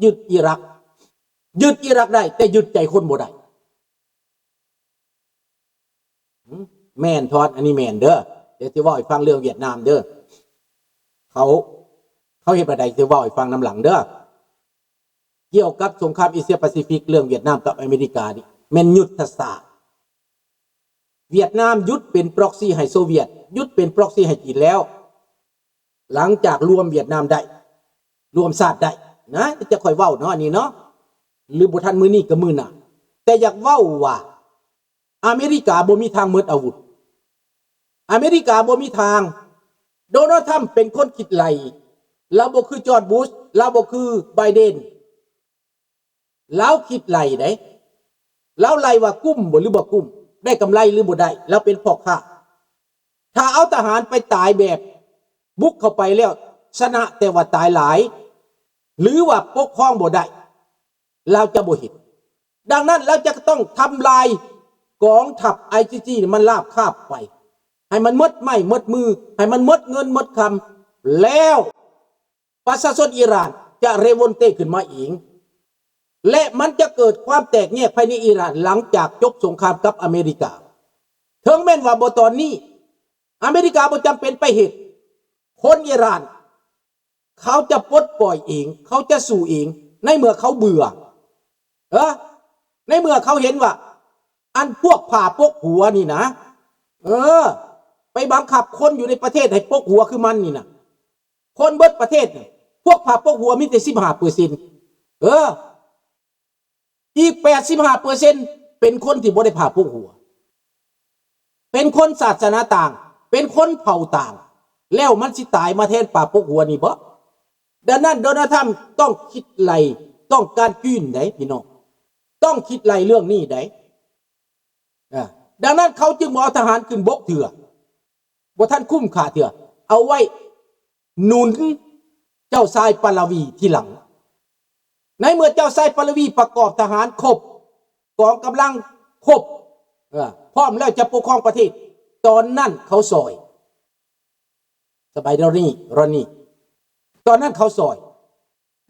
ຍຶດອີຣັກ. ຍຶດອີຣັກໄດ້ ແຕ່ຍຶດໃຈຄົນບໍ່ໄດ້. ຫຶ? ແມ່ນທອດ ອັນນີ້ແມ່ນເດີ. ດຽວຊິເວົ້າໃຫ້ຟັງເລື່ອງຫວຽດນາມເດີ. ເຂົາ ເຂົາເຮັດແບບໃດ ຊິເວົ້າໃຫ້ຟັງນຳຫຼັງເດີ. ກ່ຽວກັບສົງຄາມເອເຊຍປາຊີຟິກ ເລື່ອງຫວຽດນາມກັບອາເມລິການີ້ ແມ່ນຍຸດທະສາດ. ຫວຽດນາມຢຸດເປັນ proxy ໃຫ້ໂຊວຽດ, ຢຸດເປັນ proxy ໃຫ້ຈີນແລ້ວ. ຫຼັງຈາກລວມຫວຽດນາມໄດ້ ລວມຊາດໄດ້ນະ ຈະຄ່ອຍເວົ້າເນາະ ອັນນີ້ເນາະ ຫຼືບໍ່ທັນມື້ນີ້ກໍມື້ໜ້າ. ແຕ່ຢາກເວົ້າວ່າ ອາເມລິກາບໍ່ມີທາງໝົດອາວຸດ. ອາເມລິກາບໍ່ມີທາງ. ໂດນັລ ທຣຳ ເປັນຄົນຄິດໄລ່. ລາວບໍ່ຄື ຈອດ ບຸດ, ລາວບໍ່ຄື ໄບເດັນ. ລາວຄິດໄລ່ເດ້. ລາວໄລ່ວ່າກຸ້ມບໍ່ ຫຼືບໍ່ກຸ້ມ, ໄດ້ກຳໄລ ຫຼືບໍ່ໄດ້, ລາວເປັນພໍ່ຄ້າ. ຖ້າເອົາທະຫານໄປຕາຍແບບບຸກເຂົ້າໄປແລ້ວຊະນະ ແຕ່ວ່າຕາຍຫຼາຍ ຫຼືວ່າປົກຄອງບໍ່ໄດ້ ລາວຈະບໍ່ເຮັດ. ດັ່ງນັ້ນລາວຈະຕ້ອງທຳລາຍກອງທັບ ໄອຊີຈີ ໃຫ້ມັນລາບຄາບໄປ, ໃຫ້ມັນໝົດໄມ້ໝົດມື, ໃຫ້ມັນໝົດເງິນໝົດຄຳ, ແລ້ວປະຊາຊົນອີຣານຈະເຣໂວນເຕຂຶ້ນມາເອງ ແລະ ມັນຈະເກີດຄວາມແຕກແຍກພາຍໃນອີຣານ ຫຼັງຈາກຈົບສົງຄາມກັບອາເມລິກາ. ເຖິງແມ່ນວ່າບໍ່ຕອນນີ້ ອາເມລິກາບໍ່ຈຳເປັນໄປເຮັດ, ຄົນອີຣານ ເຂົາຈະປົດປ່ອຍເອງ, ເຂົາຈະສູ້ເອງ ໃນເມື່ອເຂົາເບື່ອ. ເອີ ໃນເມື່ອເຂົາເຫັນວ່າ ອັນພວກຜ້າປົກຫົວນີ້ນະ ເອີ ໄປບັງຄັບຄົນຢູ່ໃນປະເທດໃຫ້ປົກຫົວຄືມັນນີ້ນະ ຄົນເບິດປະເທດນະ ພວກຜ້າປົກຫົວມີແຕ່ສິບຫ້າເປີເຊັນ ເອີ ອີກແປດສິບຫ້າເປີເຊັນເປັນຄົນທີ່ບໍ່ໄດ້ຜ້າປົກຫົວ, ເປັນຄົນສາສະໜາຕ່າງ, ເປັນຄົນເຜົ່າຕ່າງ, ແລ້ວມັນຊິຕາຍມາແທນຜ້າປົກຫົວນີ້ບໍ? ດັ່ງນັ້ນ ໂດນັລ ທຣຳ ຕ້ອງຄິດໄລ່, ຕ້ອງການຈື່ນໃດ໋ພີ່ນ້ອງ, ຕ້ອງຄິດໄລ່ເລື່ອງນີ້ໃດ໋. ອາ ດັ່ງນັ້ນເຂົາຈຶ່ງບໍ່ເອົາທະຫານຂຶ້ນບົກເທື່ອ. ບໍ່ທັນຄຸ້ມຄ່າເທື່ອ, ເອົາໄວ້ໜູນເຈົ້າຊາຍປາລາວີທີຫຼັງ. ໃນເມື່ອເຈົ້າຊາຍປາລາວີປະກອບທະຫານຄົບ, ກອງກຳລັງຄົບ, ເອີ ພ້ອມແລ້ວຈະປົກຄອງປະເທດ, ຕອນນັ້ນເຂົາຊ່ອຍ. ສະບາຍດີ ຣອນນີ ຣອນນີ ຕອນນັ້ນເຂົາຊ່ອຍ.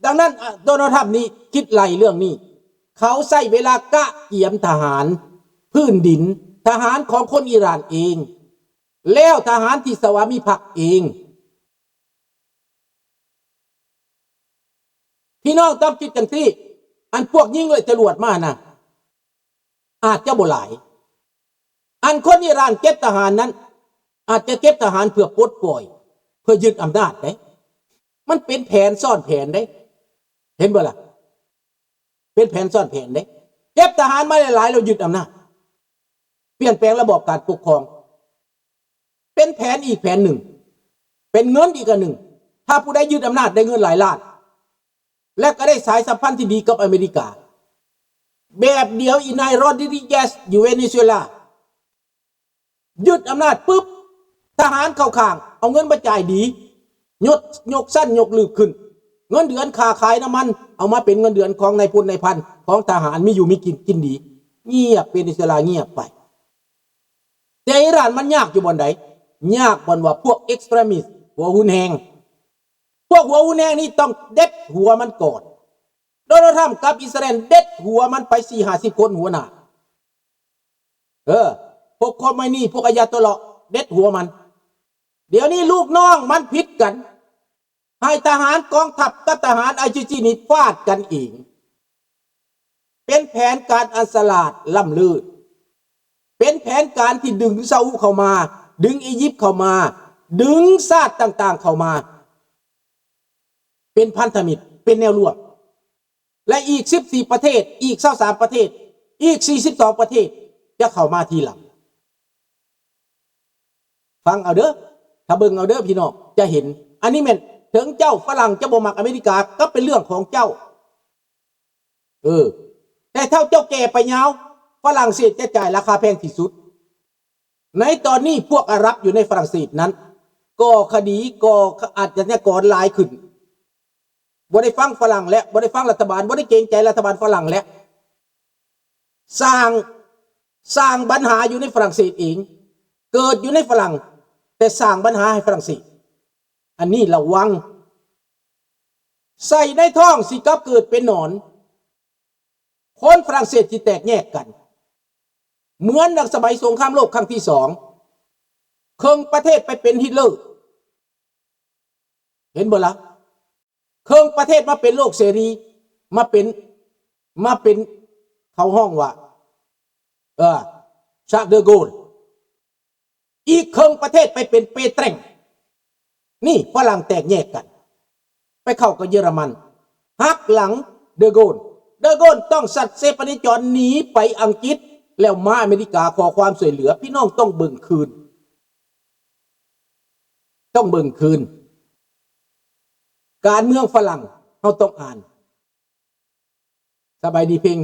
ດັ່ງນັ້ນ ອາ ໂດນັລ ທຣຳ ນີ້ຄິດໄລ່ເລື່ອງນີ້. ເຂົາໃຊ້ເວລາກະກຽມທະຫານພື້ນດິນ, ທະຫານຂອງຄົນອີຣານເອງ, ແລ້ວທະຫານທີ່ສະຫວາມິພັກເອງ. ພີ່ນ້ອງຕ້ອງຄິດຈັ່ງຊີ້, ອັນພວກຍິງດ້ວຍຈະຫຼວດມານະ ອາດຈະບໍ່ຫຼາຍ. ອັນຄົນອີຣານເກັບທະຫານນັ້ນ ອາດຈະເກັບທະຫານເພື່ອປົດປ່ອຍ, ເພື່ອຍຶດອຳນາດເດ້. ມັນເປັນແຜນຊ້ອນແຜນເດ້. ເຫັນບໍ່ລະ? ເປັນແຜນຊ້ອນແຜນເດ້. ເກັບທະຫານມາຫຼາຍໆ ແລ້ວຍຶດອຳນາດ, ປ່ຽນແປງລະບອບການປົກຄອງ. ເປັນແຜນອີກແຜນໜຶ່ງ, ເປັນເງິນອີກອັນໜຶ່ງ. ຖ້າຜູ້ໃດຍຶດອຳນາດໄດ້ເງິນຫຼາຍລ້ານ ແລະ ກໍໄດ້ສາຍສຳພັນທີ່ດີກັບອາເມລິກາ. ແບບດຽວອີນາຍໂຣດຣິເກສຢູ່ເວເນຊູເອລາ ຍຶດອຳນາດປຶບ ທະຫານເຂົ້າຂ້າງ ເອົາເງິນມາຈ່າຍດີ, ຍົກ ຍົກຊັ້ນຍົກລືບຂຶ້ນ. ເງິນເດືອນ ຄ່າຂາຍນ້ຳມັນ ເອົາມາເປັນເງິນເດືອນຂອງນາຍພົນນາຍພັນ ຂອງທະຫານ, ມີຢູ່ມີກິນ ກິນດີ. ງຽບ, ເວເນຊູເອລາງຽບໄປ. ແຕ່ອີຣານມັນຍາກຢູ່ບ່ອນໃດ? ຍາກບ່ອນວ່າພວກເອັກສະຕຣີມິດ ຫົວຮຸນແຮງ. ພວກຫົວຮຸນແຮງນີ້ຕ້ອງເດັດຫົວມັນກ່ອນ. ໂດນັລ ທຣຳ ກັບອິດສະຣາແອນເດັດຫົວມັນໄປສີ່ຫ້າສິບຄົນຫົວໜ້າ. ເອີ ພວກໂຄເມນີ ພວກອາຍາໂຕລາ ເດັດຫົວມັນ. ດຽວນີ້ລູກນ້ອງມັນຜິດກັນ, ໃຫ້ທະຫານກອງທັບກັບທະຫານໄອຊີຈີນີ້ຟາດກັນເອງ. ເປັນແຜນການອັນສະຫຼາດລ້ຳເລີດ. ເປັນແຜນການທີ່ດຶງຊາອຸເຂົ້າມາ, ດຶງອີຢິບເຂົ້າມາ, ດຶງຊາດຕ່າງໆເຂົ້າມາ ເປັນພັນທະມິດ, ເປັນແນວຮ່ວມ. ແລະ ອີກສິບສີ່ປະເທດ, ອີກຊາວສາມປະເທດ, ອີກສີ່ສິບສອງປະເທດຈະເຂົ້າມາທີຫຼັງ. ຟັງເອົາເດີ, ຖ້າເບິ່ງເອົາເດີພີ່ນ້ອງ, ຈະເຫັນ. ອັນນີ້ແມ່ນ ເຖິງເຈົ້າຝຣັ່ງຈະບໍ່ມັກອາເມລິກາ ກໍເປັນເລື່ອງຂອງເຈົ້າ. ເອີ ແຕ່ຖ້າເຈົ້າແກ່ໄປຍາວ, ຝຣັ່ງເສດຈະຈ່າຍລາຄາແພງທີ່ສຸດ. ໃນຕອນນີ້ພວກອາຣັບຢູ່ໃນຝຣັ່ງເສດນັ້ນ ກໍ່ຄະດີ, ກໍ່ອາດຍາກອນຫຼາຍຂຶ້ນ. ບໍ່ໄດ້ຟັງຝຣັ່ງແລ້ວ, ບໍ່ໄດ້ຟັງລັດຖະບານ, ບໍ່ໄດ້ເກງໃຈລັດຖະບານຝຣັ່ງແລ້ວ. ສ້າງ, ສ້າງບັນຫາຢູ່ໃນຝຣັ່ງເສດເອງ, ເກີດຢູ່ໃນຝຣັ່ງ, ແຕ່ສ້າງບັນຫາໃຫ້ຝຣັ່ງເສດ. ອັນນີ້ລະວັງ. ໃສ່ໃນທ້ອງຊິກັບເກີດເປັນໜອນ. ຄົນຝຣັ່ງເສດຊິແຕກແຍກກັນ ເໝືອນດັ່ງສະໄໝສົງຄາມໂລກຄັ້ງທີສອງ ເຄິ່ງປະເທດໄປເປັນຮິດເລີ ເຫັນບໍ່ລະ? ເຄິ່ງປະເທດມາເປັນໂລກເສລີ ມາເປັນ ມາເປັນ ເຂົາຮ້ອງວ່າ ເອີ ຊາກເດີໂກລ ອີກເຄິ່ງປະເທດໄປເປັນເປແຕງ. ນີ້ຝຣັ່ງແຕກແຍກກັນ ໄປເຂົ້າກັບເຢຍລະມັນ ຫັກຫຼັງເດີໂກນ. ເດີໂກນຕ້ອງສັດເຊປະນິຈອນໜີໄປອັງກິດ ແລ້ວມາອາເມລິກາຂໍຄວາມຊ່ວຍເຫຼືອ. ພີ່ນ້ອງຕ້ອງເບິ່ງຄືນ ຕ້ອງເບິ່ງຄືນ. ການເມືອງຝຣັ່ງເຮົາຕ້ອງອ່ານ. ສະບາຍດີເພັງ.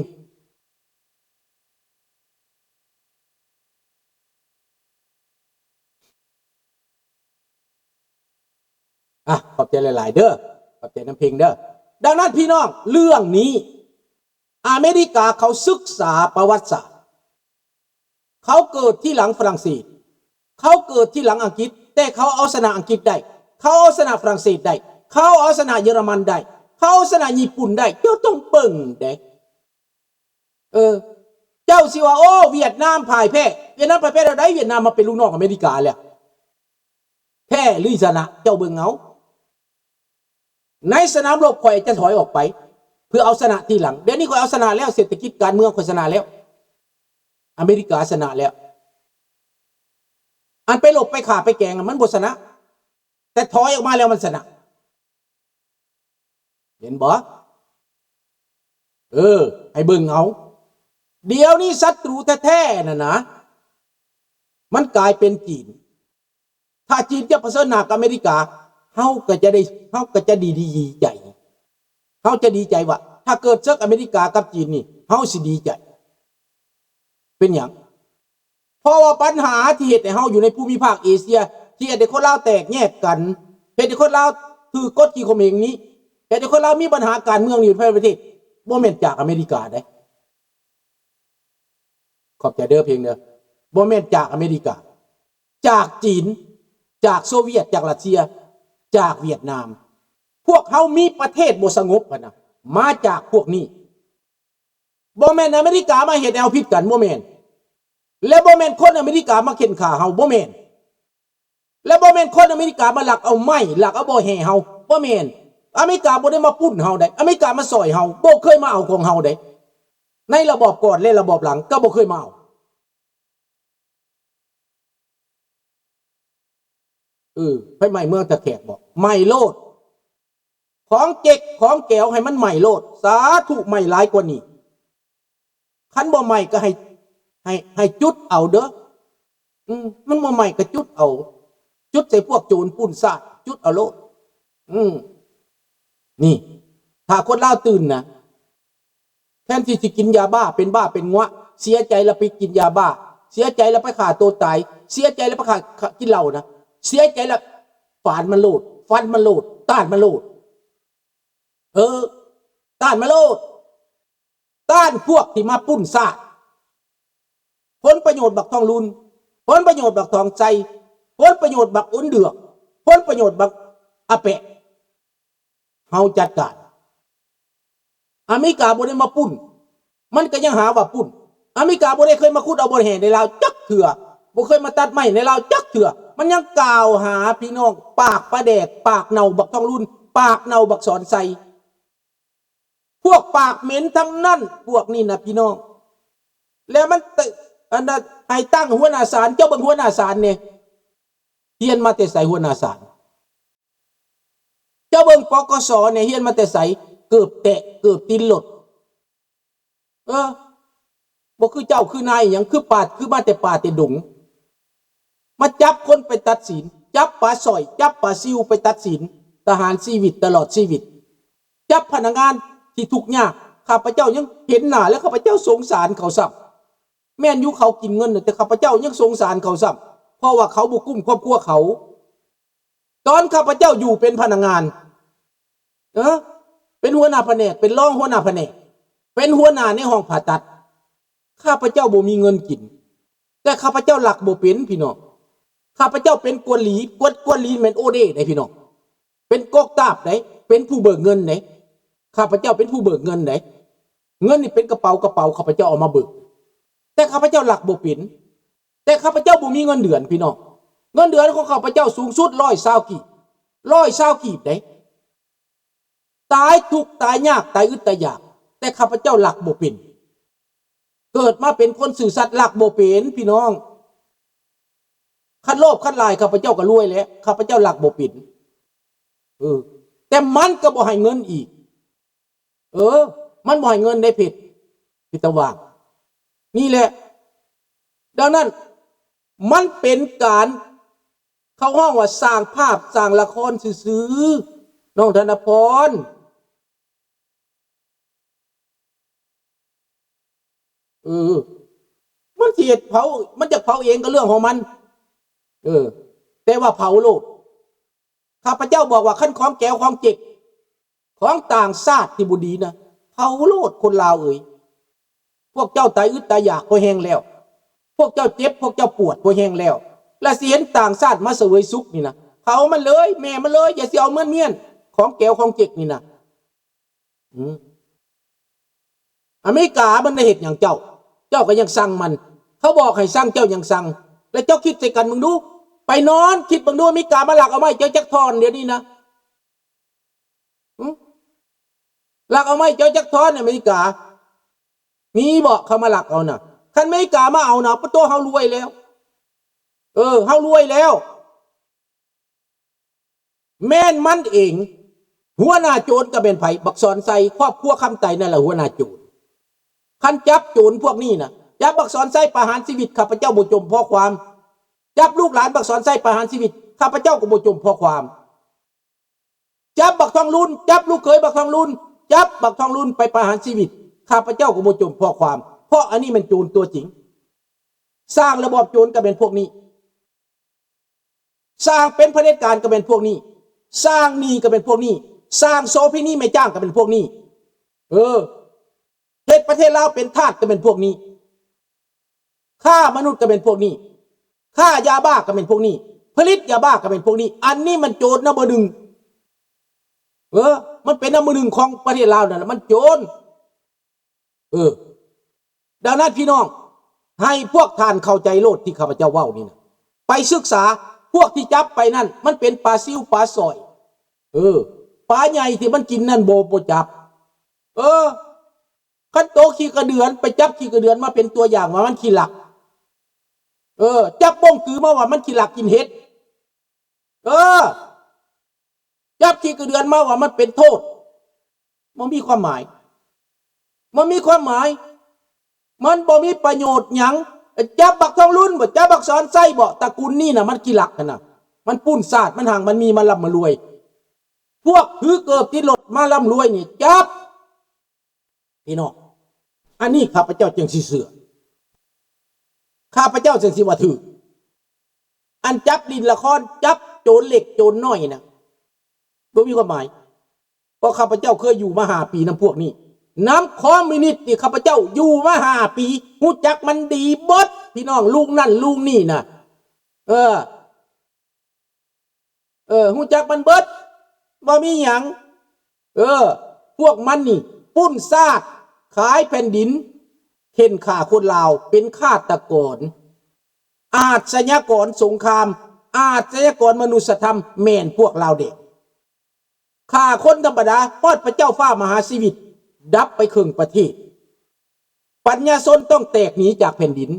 ອາ ຂອບໃຈຫຼາຍໆເດີ ຂອບໃຈນຳເພັງເດີ. ດັ່ງນັ້ນພີ່ນ້ອງ ເລື່ອງນີ້ ອາເມລິກາເຂົາສຶກສາປະຫວັດສາດ. ເຂົາເກີດທີຫຼັງຝຣັ່ງເສດ ເຂົາເກີດທີຫຼັງອັງກິດ ແຕ່ເຂົາເອົາຊະນະອັງກິດໄດ້ ເຂົາເອົາຊະນະຝຣັ່ງເສດໄດ້ ເຂົາເອົາຊະນະເຢຍລະມັນໄດ້ ເຂົາເອົາຊະນະຍີ່ປຸ່ນໄດ້. ເຈົ້າຕ້ອງເບິ່ງເດ້ ເອີ ເຈົ້າຊິວ່າ ໂອ້ ຫວຽດນາມພ່າຍແພ້. ຫວຽດນາມພ່າຍແພ້ແນວໃດ? ຫວຽດນາມມາເປັນລູກນ້ອງອາເມລິກາແລ້ວ ແພ້ຫຼືຊະນະ ເຈົ້າເບິ່ງເອົາ. ໃນສະໜາມລົບຂ້ອຍຈະຖອຍອອກໄປ ເພື່ອເອົາຊະນະທີຫຼັງ. ດຽວນີ້ຂ້ອຍເອົາຊະນະແລ້ວ ເສດຖະກິດການເມືອງຂ້ອຍຊະນະແລ້ວ ອາເມລິກາຊະນະແລ້ວ. ອັນໄປລົບໄປຂ້າໄປແກງນະ ມັນບໍ່ຊະນະ ແຕ່ຖອຍອອກມາແລ້ວມັນຊະນະ. ເຫັນບໍ່? ເອີ ໃຫ້ເບິ່ງເອົາ. ດຽວນີ້ສັດຕູແທ້ໆນັ້ນນະ ມັນກາຍເປັນຈີນ. ຖ້າຈີນຈະປະເຊີນໜ້າກັບອາເມລິກາ ເຮົາກໍຈະໄດ້ ເຮົາກໍຈະດີ ດີໃຈ ເຮົາຈະດີໃຈວ່າ ຖ້າເກີດເສິກອາເມລິກາກັບຈີນນີ້ ເຮົາຊິດີໃຈ. ເປັນຫຍັງ? ເພາະວ່າບັນຫາທີ່ເຮັດໃຫ້ເຮົາຢູ່ໃນພູມິພາກເອເຊຍ ທີ່ເຮັດໃຫ້ຄົນລາວແຕກແຍກກັນ ເຮັດໃຫ້ຄົນລາວຖືກກົດຂີ່ຂົ່ມເຫງນີ້ ເຮັດໃຫ້ຄົນລາວມີບັນຫາການເມືອງຢູ່ພາຍໃນປະເທດ ບໍ່ແມ່ນຈາກອາເມລິກາເດ້. ຂອບໃຈເດີເພັງເດີ. ບໍ່ແມ່ນຈາກອາເມລິກາ, ຈາກຈີນ, ຈາກໂຊວຽດ, ຈາກຣັດເຊຍ, ຈາກຫວຽດນາມ. ພວກເຮົາມີປະເທດບໍ່ສະຫງົບຫັ້ນນະ ມາຈາກພວກນີ້. ບໍ່ແມ່ນອາເມລິກາມາເຮັດໃຫ້ເຮົາຜິດກັນ, ບໍ່ແມ່ນ. ແລະ ບໍ່ແມ່ນຄົນອາເມລິກາມາເຂັ່ນຂ້າເຮົາ, ບໍ່ແມ່ນ. ແລະ ບໍ່ແມ່ນຄົນອາເມລິກາມາລັກເອົາໄມ້, ລັກເອົາບໍ່ແຮ່ເຮົາ, ບໍ່ແມ່ນ. ອາເມລິກາບໍ່ໄດ້ມາປຸ້ນເຮົາໃດ, ອາເມລິກາມາຊ່ອຍເຮົາ, ບໍ່ເຄີຍມາເອົາຂອງເຮົາໃດ, ໃນລະບອບກ່ອນ ແລະ ລະບອບຫຼັງ ກໍບໍ່ເຄີຍມາເອົາ. ເອີ ໄຟໄໝ້ເມືອງທ່າແຂກບໍ? ໄໝ້ໂລດ. ຂອງເຈັກຂອງແກວໃຫ້ມັນໄໝ້ໂລດ. ສາທຸ ໄໝ້ຫຼາຍກວ່ານີ້. ຄັນບໍ່ໄໝ້ກໍໃຫ້ ໃຫ້ ໃຫ້ຈຸດເອົາເດີ. ອືມ ມັນບໍ່ໄໝ້ກໍຈຸດເອົາ. ຈຸດໃສ່ພວກໂຈນປຸ້ນຊາດ, ຈຸດເອົາໂລດ. ອືມ ນີ້ ຖ້າຄົນລາວຕື່ນນະ, ແທນທີ່ຊິກິນຢາບ້າ ເປັນບ້າເປັນງວະ, ເສຍໃຈແລ້ວໄປກິນຢາບ້າ, ເສຍໃຈແລ້ວໄປຂ້າໂຕຕາຍ, ເສຍໃຈແລ້ວໄປຂ້າ ຂ້າ ກິນເຫຼົ້ານະ, ເສຍໃຈແລ້ວຟາດມັນໂລດ, ຟັນມັນໂລດ, ຕ້ານມັນໂລດ. ເອີ ຕ້ານມາໂລດ. ຕ້ານພວກທີ່ມາປຸ້ນຊາດ. ຜົນປະໂຫຍດບັກທອງລຸນ, ຜົນປະໂຫຍດບັກທອງໄຊ, ຜົນປະໂຫຍດບັກອຸ່ນເດືອກ, ຜົນປະໂຫຍດບັກອາແປະ. ເຮົາຈັດການ. ອາເມລິກາບໍ່ໄດ້ມາປຸ້ນ, ມັນກໍຍັງຫາວ່າປຸ້ນ. ອາເມລິກາບໍ່ໄດ້ເຄີຍມາຂຸດເອົາບໍ່ແຮ່ໃນລາວຈັກເທື່ອ, ບໍ່ເຄີຍມາຕັດໄມ້ໃນລາວຈັກເທື່ອ. ມັນຍັງກ່າວຫາພີ່ນ້ອງ, ປາກປາແດກ, ປາກເນົ່າບັກທອງລຸນ, ປາກເນົ່າບັກສອນໄຊ. ພວກປາກເໝັນທັງນັ້ນ ພວກນີ້ນະພີ່ນ້ອງ. ແລ້ວມັນ ອັນນະ ໃຫ້ຕັ້ງຫົວໜ້າສານ, ເຈົ້າເບິ່ງຫົວໜ້າສານແດ່. ຮຽນມາແຕ່ໃສຫົວໜ້າສານ? ເຈົ້າເບິ່ງ ປກສ ແດ່, ຮຽນມາແຕ່ໃສ? ເກີບແຕະ ເກີບຕີນລົດ. ເອີ ບໍ່ຄືເຈົ້າຄືນາຍຫຍັງ, ຄືປ່າ ຄືມາແຕ່ປ່າແຕ່ດົງ. ມາຈັບຄົນໄປຕັດສິນ, ຈັບປາສ້ອຍ, ຈັບປາຊິວໄປຕັດສິນ, ປະຫານຊີວິດຕະຫຼອດຊີວິດ. ຈັບພະນັກງານທີ່ທຸກຍາກ, ຂ້າພະເຈົ້າຍັງເຫັນໜ້າແລ້ວ ຂ້າພະເຈົ້າສົງສານເຂົາຊ້ຳ. ແມ່ນຢູ່ເຂົາກິນເງິນ, ແຕ່ຂ້າພະເຈົ້າຍັງສົງສານເຂົາຊ້ຳ, ເພາະວ່າເຂົາບໍ່ກຸ້ມຄອບຄົວເຂົາ. ຕອນຂ້າພະເຈົ້າຢູ່ເປັນພະນັກງານ, ເອີ ເປັນຫົວໜ້າພະແນກ, ເປັນຮອງຫົວໜ້າພະແນກ, ເປັນຫົວໜ້າໃນຫ້ອງຜ່າຕັດ, ຂ້າພະເຈົ້າບໍ່ມີເງິນກິນ, ແຕ່ຂ້າພະເຈົ້າລັກບໍ່ເປັນ, ພີ່ນ້ອງ. ຂ້າພະເຈົ້າເປັນກວນຫຼີ, ກວນ ກວນຫຼີແມ່ນໂອເດ້ເດ້, ພີ່ນ້ອງ. ເປັນກົກຕາບເດ້. ເປັນຜູ້ເບີກເງິນເດ້. ຂ້າພະເຈົ້າເປັນຜູ້ເບີກເງິນເດ້. ເງິນນີ້ເປັນກະເປົາ, ກະເປົາຂ້າພະເຈົ້າເອົາມາເບີກ. ແຕ່ຂ້າພະເຈົ້າລັກບໍ່ເປັນ. ແຕ່ຂ້າພະເຈົ້າບໍ່ມີເງິນເດືອນ, ພີ່ນ້ອງ. ເງິນເດືອນຂອງຂ້າພະເຈົ້າສູງສຸດຮ້ອຍຊາວກີບ, ຮ້ອຍຊາວກີບເດ້. ຕາຍທຸກຕາຍຍາກ, ຕາຍອຶດຕາຍຢາກ, ແຕ່ຂ້າພະເຈົ້າລັກບໍ່ເປັນ. ເກີດມາເປັນຄົນຊື່ສັດ, ລັກບໍ່ເປັນ, ພີ່ນ້ອງ. ຄັນໂລບຄັນຫຼາຍ, ຂ້າພະເຈົ້າກໍລວຍແຫຼະ, ຂ້າພະເຈົ້າລັກບໍ່ເປັນ. ເອີ ແຕ່ມັນກໍບໍ່ໃຫ້ເງິນອີກ. ເອີ ມັນບໍ່ໃຫ້ເງິນໄດ້ເພັດ, ພິດຕະຫວ່າງ. ນີ້ແຫຼະ. ດັ່ງນັ້ນ ມັນເປັນການ ເຂົາຮ້ອງວ່າສ້າງພາບສ້າງລະຄອນຊື່ໆ ນ້ອງທະນະພອນ. ເອີ ມັນຊິເຮັດເຜົາ, ມັນຈະເຜົາເອງກໍເລື່ອງຂອງມັນ. ເອີ ແຕ່ວ່າເຜົາໂລດ. ຂ້າພະເຈົ້າບອກວ່າ ຄັນຂອງແກວຂອງເຈັກ ຂອງຕ່າງຊາດທີ່ບໍ່ດີນະ ເຜົາໂລດຄົນລາວເອີຍ. ພວກເຈົ້າຕາຍອຶດຕາຍຢາກພໍແຮງແລ້ວ, ພວກເຈົ້າເຈັບ ພວກເຈົ້າປວດພໍແຮງແລ້ວ ແລະ ຊິເຫັນຕ່າງຊາດມາສະເຫວີຍສຸກນີ້ນະ ເຜົາມັນເລີຍ ແມ່ມັນເລີຍ. ຢ່າຊິເອົາເມືອນມ້ຽນ ຂອງແກວຂອງເຈັກນີ້ນະ. ອືມ ອາເມລິກາມັນໄດ້ເຮັດຫຍັງເຈົ້າ? ເຈົ້າກໍຍັງຊັງມັນ. ເຂົາບອກໃຫ້ຊັງ ເຈົ້າຍັງຊັງ. ແລ້ວເຈົ້າຄິດໃສ່ກັນເບິ່ງດູ, ໄປນອນຄິດເບິ່ງດູ, ອາເມລິກາມາລັກເອົາໄມ້ເຈົ້າຈັກທ່ອນດຽວນີ້ນະ? ຫຶ? ລັກເອົາໄມ້ເຈົ້າຈັກທ່ອນ ອາເມລິກາ? ມີບໍ່ເຂົາມາລັກເອົານະ? ຄັນອາເມລິກາມາເອົານະ ປະໂຕ ເຮົາລວຍແລ້ວ. ເອີ ເຮົາລວຍແລ້ວ. ແມ່ນມັນເອງ. ຫົວໜ້າໂຈນກໍແມ່ນໃຜ? ບັກສອນໄຊ, ຄອບຄົວຄຳໄຕນັ້ນລະຫົວໜ້າໂຈນ. ຄັນຈັບໂຈນພວກນີ້ນະ, ຈັບບັກສອນໄຊປະຫານຊີວິດ, ຂ້າພະເຈົ້າບໍ່ຈົ່ມຂໍ້ຄວາມ. ຈັບລູກຫຼານບັກສອນໄຊປະຫານຊີວິດ, ຂ້າພະເຈົ້າກໍບໍ່ຈົ່ມຂໍ້ຄວາມ. ຈັບບັກທອງລຸນ, ຈັບລູກເຂີຍບັກທອງລຸນ, ຈັບບັກທອງລຸນໄປປະຫານຊີວິດ, ຂ້າພະເຈົ້າກໍບໍ່ຈົ່ມຂໍ້ຄວາມ, ເພາະອັນນີ້ແມ່ນໂຈນຕົວຈິງ. ສ້າງລະບອບໂຈນກໍແມ່ນພວກນີ້, ສ້າງເປັນຜະເດັດການກໍແມ່ນພວກນີ້, ສ້າງໜີ້ກໍແມ່ນພວກນີ້, ສ້າງໂສເພນີແມ່ຈ້າງກໍແມ່ນພວກນີ້. ເອີ ເຮັດປະເທດລາວເປັນທາດກໍແມ່ນພວກນີ້, ຄ້າມະນຸດກໍແມ່ນພວກນີ້, ຄ້າຢາບ້າກໍແມ່ນພວກນີ້, ຜະລິດຢາບ້າກໍແມ່ນພວກນີ້. ອັນນີ້ມັນໂຈນນຳເບີໜຶ່ງ. ເອີ ມັນເປັນນຳເບີໜຶ່ງຂອງປະເທດລາວນັ້ນລະ, ມັນໂຈນ. ເອີ ດັ່ງນັ້ນພີ່ນ້ອງ, ໃຫ້ພວກທ່ານເຂົ້າໃຈໂລດທີ່ຂ້າພະເຈົ້າເວົ້ານີ້ນະ. ໄປສຶກສາ, ພວກທີ່ຈັບໄປນັ້ນ ມັນເປັນປາຊິວປາສອຍ. ເອີ ປາໃຫຍ່ທີ່ມັນກິນນັ້ນບໍ່ ບໍ່ຈັບ. ເອີ ຄັນໂຕຂີ້ກະເດືອນ, ໄປຈັບຂີ້ກະເດືອນມາເປັນຕົວຢ່າງວ່າມັນຂີ້ລັກ. ເອີ ຈັບບົ້ງກືມາວ່າມັນຂີ້ລັກກິນເຫັດ. ເອີ ຈັບຂີ້ກະເດືອນມາວ່າມັນເປັນໂທດ. ບໍ່ມີຄວາມໝາຍ, ບໍ່ມີຄວາມໝາຍ, ມັນບໍ່ມີປະໂຫຍດຫຍັງ. ຈັບບັກທອງລຸນບໍ, ຈັບບັກສອນໄຊບໍ, ຕະກຸນນີ້ນະ ມັນຂີ້ລັກຫັ້ນນະ, ມັນປຸ້ນຊາດ, ມັນຮັ່ງມັນມີ, ມັນລ່ຳມັນລວຍ. ພວກຖືເກີບຕິດລົດມາລ່ຳລວຍນີ້ ຈັບ. ພີ່ນ້ອງ, ອັນນີ້ຂ້າພະເຈົ້າຈຶ່ງຊິເຊື່ອ, ຂ້າພະເຈົ້າຈຶ່ງຊິວ່າຖືກ. ອັນຈັບຫຼິ້ນລະຄອນ, ຈັບໂຈນເລັກໂຈນນ້ອຍນະ ບໍ່ມີຄວາມໝາຍ, ເພາະຂ້າພະເຈົ້າເຄີຍຢູ່ມາຫ້າປີນຳພວກນີ້, ນຳຄອມມິວນິດນີ້ ຂ້າພະເຈົ້າຢູ່ມາຫ້າປີ, ຮູ້ຈັກມັນດີເບິດ ພີ່ນ້ອງ, ລຸງນັ້ນລຸງນີ້ນະ. ເອີ ເອີ ຮູ້ຈັກມັນເບິດ, ບໍ່ມີຫຍັງ. ເອີ ພວກມັນນີ້ປຸ້ນຊາດ, ຂາຍແຜ່ນດິນ, ເຂັ່ນຂ້າຄົນລາວ, ເປັນຄາດຕະກອນ, ອາດຊະຍາກອນສົງຄາມ, ອາດຊະຍາກອນມະນຸດສະທຳ, ແມ່ນພວກລາວແດງ. ຂ້າຄົນທຳມະດາ, ຮອດພະເຈົ້າຟ້າມະຫາຊີວິດ, ດັບໄປເຄິ່ງປະເທດ. ປັນຍາຊົນຕ້ອງແຕກໜີຈາກແຜ່ນດິນ,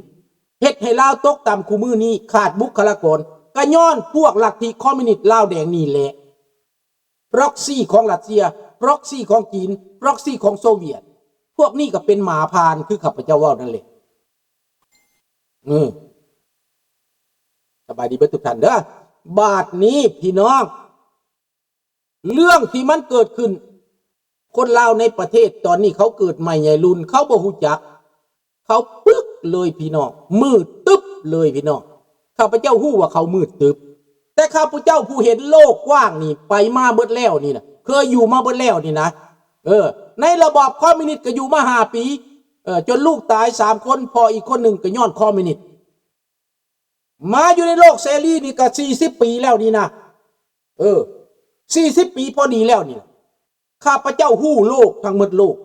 ເຮັດໃຫ້ລາວຕົກຕ່ຳຄູ່ມື້ນີ້, ຂາດບຸກຄະລາກອນ, ກໍຍ້ອນພວກລັດທິຄອມມິວນິດລາວແດງນີ້ແຫຼະ. ພຣັອກຊີຂອງຣັດເຊຍ, ພຣັອກຊີຂອງຈີນ, ພຣັອກຊີຂອງໂຊວຽດ, ພວກນີ້ກໍເປັນໝາຜ່ານຄືຂ້າພະເຈົ້າເວົ້ານັ້ນແຫຼະ. ເອີ ສະບາຍດີເບິດທຸກທ່ານເດີ. ບາດນີ້ພີ່ນ້ອງ, ເລື່ອງທີ່ມັນເກີດຂຶ້ນ, ຄົນລາວໃນປະເທດຕອນນີ້ເຂົາເກີດໃໝ່ໃຫຍ່ລຸ້ນ, ເຂົາບໍ່ຮູ້ຈັກ, ເຂົາປຶກເລີຍພີ່ນ້ອງ, ມືດຕຶບເລີຍພີ່ນ້ອງ. ຂ້າພະເຈົ້າຮູ້ວ່າເຂົາມືດຕຶບ, ແຕ່ຂ້າພະເຈົ້າຜູ້ເຫັນໂລກກວ້າງນີ້ ໄປມາເບິດແລ້ວນີ້ນະ, ເຄີຍຢູ່ມາເບິດແລ້ວນີ້ນະ. ເອີ ໃນລະບອບຄອມມິວນິດກໍຢູ່ມາຫ້າປີ, ເອີ ຈົນລູກຕາຍສາມຄົນ, ພໍ່ອີກຄົນໜຶ່ງກໍຍ້ອນຄອມມິວນິດ. ມາຢູ່ໃນໂລກເສລີນີ້ກໍສີ່ສິບປີແລ້ວນີ້ນະ. ເອີ ສີ່ສິບປີພໍດີແລ້ວນີ້ນະ. ຂ້າພະເຈົ້າຮູ້ໂລກ ທັງໝົດໂລກ